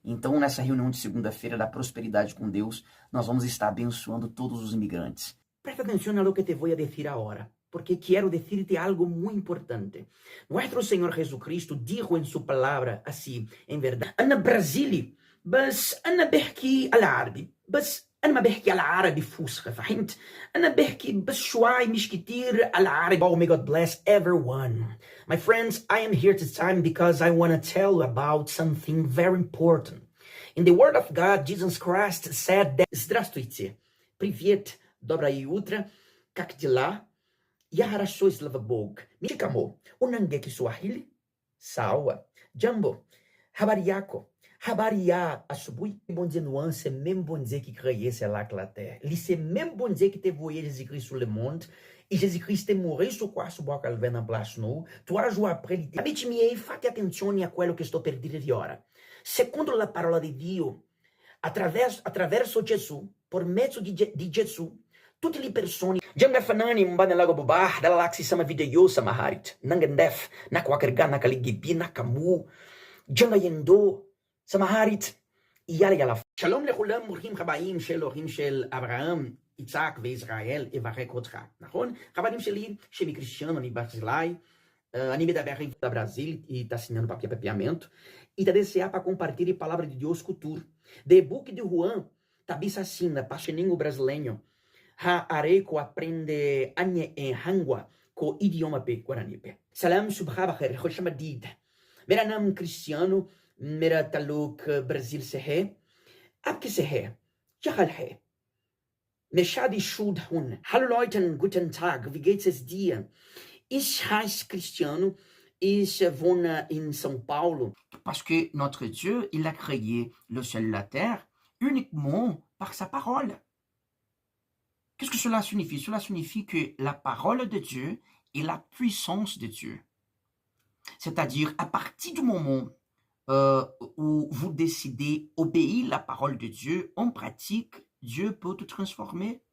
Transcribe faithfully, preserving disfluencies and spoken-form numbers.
Então, nessa reunião de segunda-feira da prosperidade com Deus, nós vamos estar abençoando todos os imigrantes. Presta atención a lo que te voy a decir ahora, porque quiero decirte algo muy importante. Nuestro Señor Jesucristo dijo en su palabra así, en verdad, أنا برازيلي، بس أنا بحكي العربي، بس أنا ما بحكي العربي فصحى، فهمت؟ أنا بحكي بس شوي مش كتير العربي. Oh, may God bless everyone. My friends, I am here this time because I want to tell you about something very important. In the Word of God, Jesus Christ said that Здравствуйте, привет, доброе утро, как дела? Я хорошо, слава Богу. Mishikamo, unange Kiswahili? Sawa. Jambo, habari yako? Habari ya asubuhi. Bondye nou an se menm Bondye ki kreye syèl ak latè. Li se menm Bondye ki te voye Jezikri sou lemonn. E Jezikri te mouri sou kwa sou bwa Kalvè nan plas nou. Twa jou apre, li te abitimiei, fate atensione a quello che sto per dirvi ora. Secondo la parola di Dio, attraverso, attraverso Gesù, por mezzo di, Ge- di Gesù, tutte le persone. Janga fanani mbana lago buba, dala laksi sama video sama harit. Nanga ndef, na kwa kerga, na kaligibi, na kamu. Janga yendo, sama harit. Yala yala. Shalom lekulam, brukhim habayim, shel Elohim, shel Abraham, Isaac ve Israel, e varek otra. Nahon? Habayim sheli, shemi Cristiano, ni Basilai, uh, anime da Berri da Brasil, e tá assinando papia papiamento, e tá desear para compartilhar a palavra de Deus com tudo. De buki de Juan, tabisa sina, pasheningo brasileño, ha areko aprende anye en hangwa, ko idioma pe guarani pe. Salam subhaba her, hoshama did. Mera nam Cristiano, mera taluk Brasil sehe, apke sehe, jahal he. Meshadi Shudhun. Hallo Leuten, guten Tag, wie geht es dir? Ich heiße Cristiano, ich wohne in São Paulo. Parce que notre Dieu, il a créé le ciel et la terre uniquement par sa parole. Qu'est-ce que cela signifie? Cela signifie que la parole de Dieu est la puissance de Dieu. C'est-à-dire, à partir du moment euh, où vous décidez obéir la parole de Dieu en pratique, Dieu peut te transformer.